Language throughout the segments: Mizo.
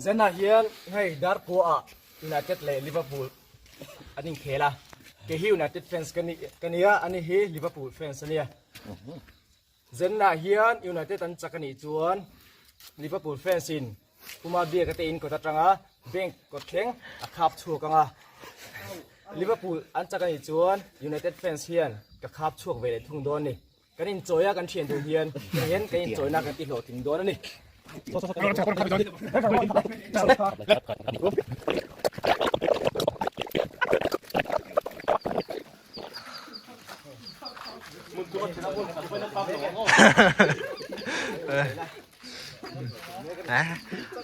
Zanah hian hei Darkua ah United leh Liverpool an inkhel a, kei hi United fans ka ni ka nia, ani hi Liverpool fans a nia. Zanah hian United an chak a nih chuan Liverpool fans in Puma biak ate in kawt atanga bank kawt thleng a khap chhuak ang a, Liverpool an chak a nih chuan United fans hian ka khap chhuak ve leh thung dawn a ni. Kan inchawi a kan thian dun hian hei hian kan inchawina kan ti hlawhtling dawn a ni.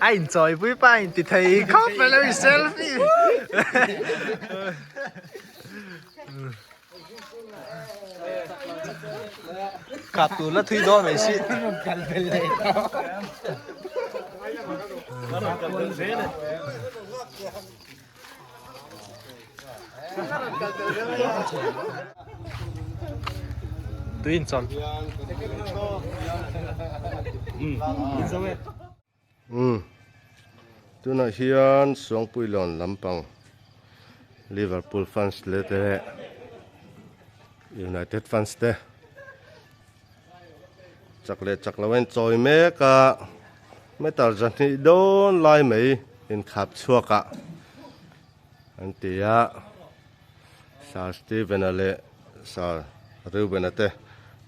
A inchawi pui pa in ti thei khawp mai lo i selfie. Kap tur la thui dawn mai si. Tui in chawl. Umm tunah hian Suangpuilawn lampang Liverpool fans leh te leh United fans te chak leh chak lo a inchawi mek a meter zahnih dawn lai mai inkhap chhuak ah an ti a Sir Steven-a leh Sir Reuben-a te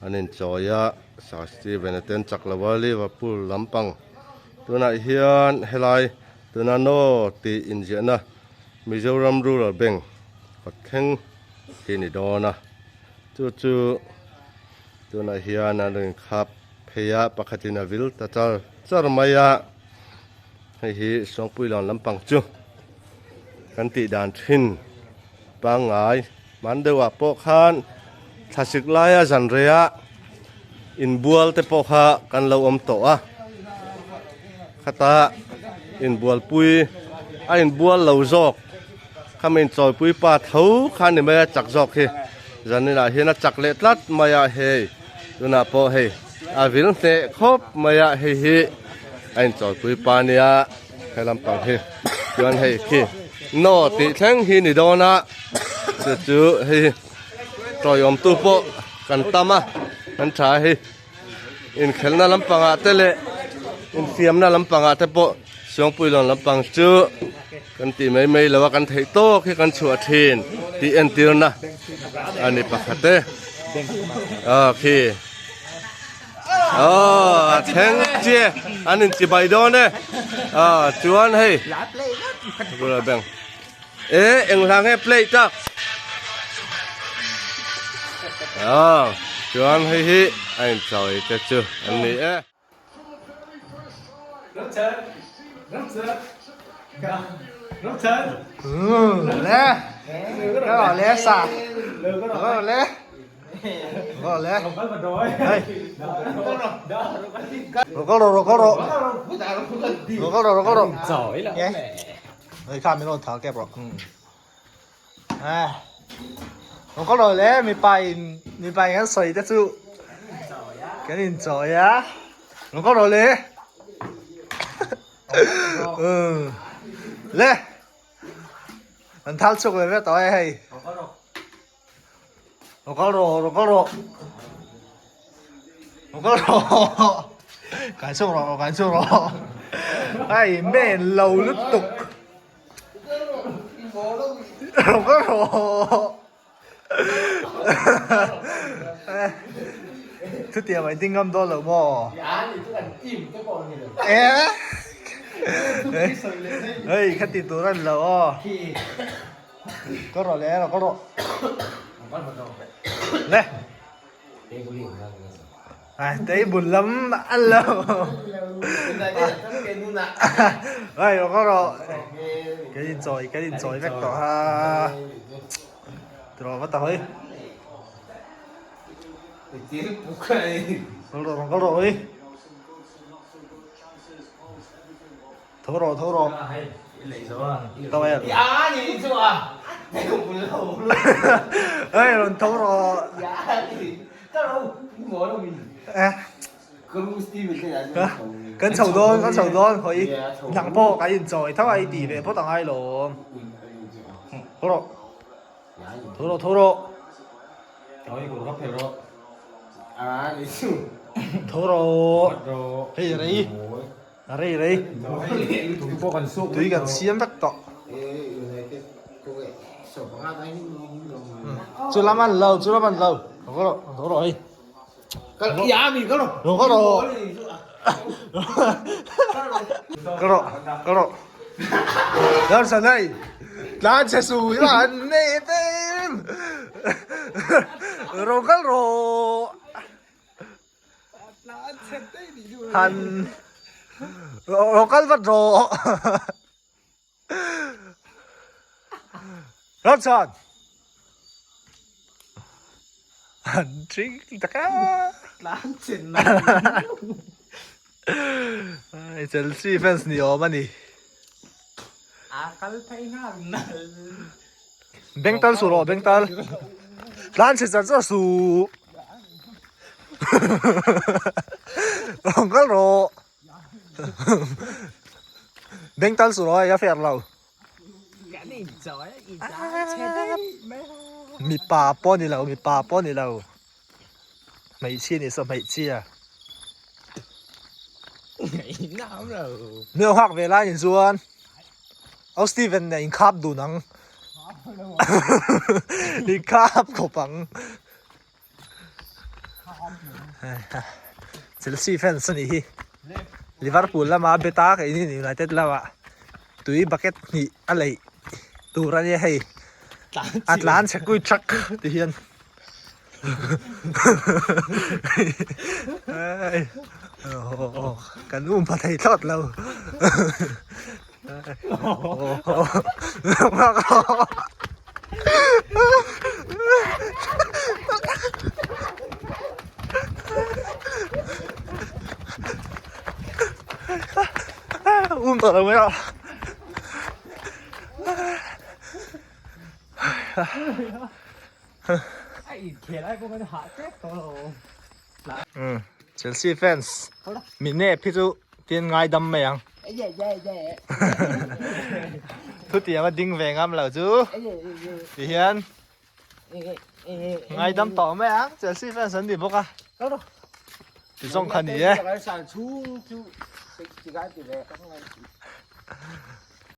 an inchawi a, Sir Steven-a te an chak lo a, Liverpool lampang tunah hian helai tuna no tih inziahna Mizoram Rural Bank kawt thleng hi a ni dawn a, chu chu tunah hian an rawn inkhap phei a, pakhatin a vil ta char char mai a, hei hi Suangpuilawn lampang chu kan tih dan thin pangngai. Hman deuhah pawh khan thlasik laia zanreia inbual te pawh kha kan lo awm tawh a, khata inbualpui a inbual lo zawk khami inchawipui pa tho kha ni mai a chak zawk hi zaninah hian a chak leh tlat mai a hei tunah pawh hei a vil hneh khawp mai a hei hi a inchawipui pa nia he lampang hi chuan hei khi no tih thleng hi ni dawn a chu chu hei tawiawm tu pawh kan tam a kan tha a hei inkhelhna lampangah te leh infiamna lampangah te pawh Suangpuilawn lampang chu kan tih mai mai lo a kan theih tawk hi kan chhuah thin tih entirna a ni pakhat e ah khi. Aw a thleng che an in chibai dawn e aw chuan hei Rural Bank e eng hla nge play tak aw chuan hei hi a in chawi te chu an ni e. Le le sa le Rồi lẹ. Đây. Rồi có rồi, rồi có rồi. Rồi có rồi, rồi có rồi. Giỏi là. Người khác mới thở kẹp rồi. À. Rồi có rồi lẹ, mi bay mi bay cái sợi đó chú. Cái nhìn giỏi á. Rồi có rồi lẹ. Ừ. Lẹ. An thal chuk le ve tawh e hei. Rawn kal rawh, rawn kal rawh. Rawn kal rawh. Kai chhuak rawh, kai chhuak rawh. Ai men lo lutuk. Rawn kal rawh. Chutiang mai ding ngam dawn lo maw? Hei khati tur a ni lo aw. Có rồi lẹ rồi có rồi. Nè. À, thấy buồn lắm ăn lâu. Đây rồi có rồi. Cái gì rồi, cái gì rồi vách tỏ ha. Rồi bắt đầu đi. Có rồi, có rồi. Tho rawh tho rawh. Tho em. Ê rawn tho rawh. Kan chho dawn, kan chho dawn hawi nang pawh kan inchawi tho a i tih ve phawt angai lawm. Tho rawh, tho rawh, tho rawh. Tho rawh, hei rei, rei rei. Tui kan siam vek tawh. Chu lam an lo, chu lam an lo. Tho rawh, tho rawh hei. Lo ka rawh. Ka rawh, ka rawh. Darsan hei, tlan che su ila an nei em. Ro kal rawh. Han ro kal vat rawh. Ramchhan! An thing tak a! Tlan chen na. Ai Chelsea fans ni awm a ni. A kal phei nghal nal. Beng tal su rawh beng tal. Tlan chhe char char su. Rawn kal rawh. Beng tal su rawh a fer lo. Mipa pawh ni lo mipa pawh ni lo. Hmeichhia ni saw hmeichhia. Ni hak ve lai ni chuan Au Steven nen inkhap dun ang. Inkhap khawp ang. Chelsea fans a nih hi Liverpool lama bet a keini United lama tui bucket hnih a leih tur a nia hei a tlan chhe kui thak ti hian kan um pha thei thlawt lo. Um tawh lo mai a. Chelsea fans min nep hi chu tin ngaidam mai ang. Thutiang a ding ve ngam lo chu ti hian ngaidam tawh mai ang Chelsea fans an ni bawk a. Ti zawng kha ni e.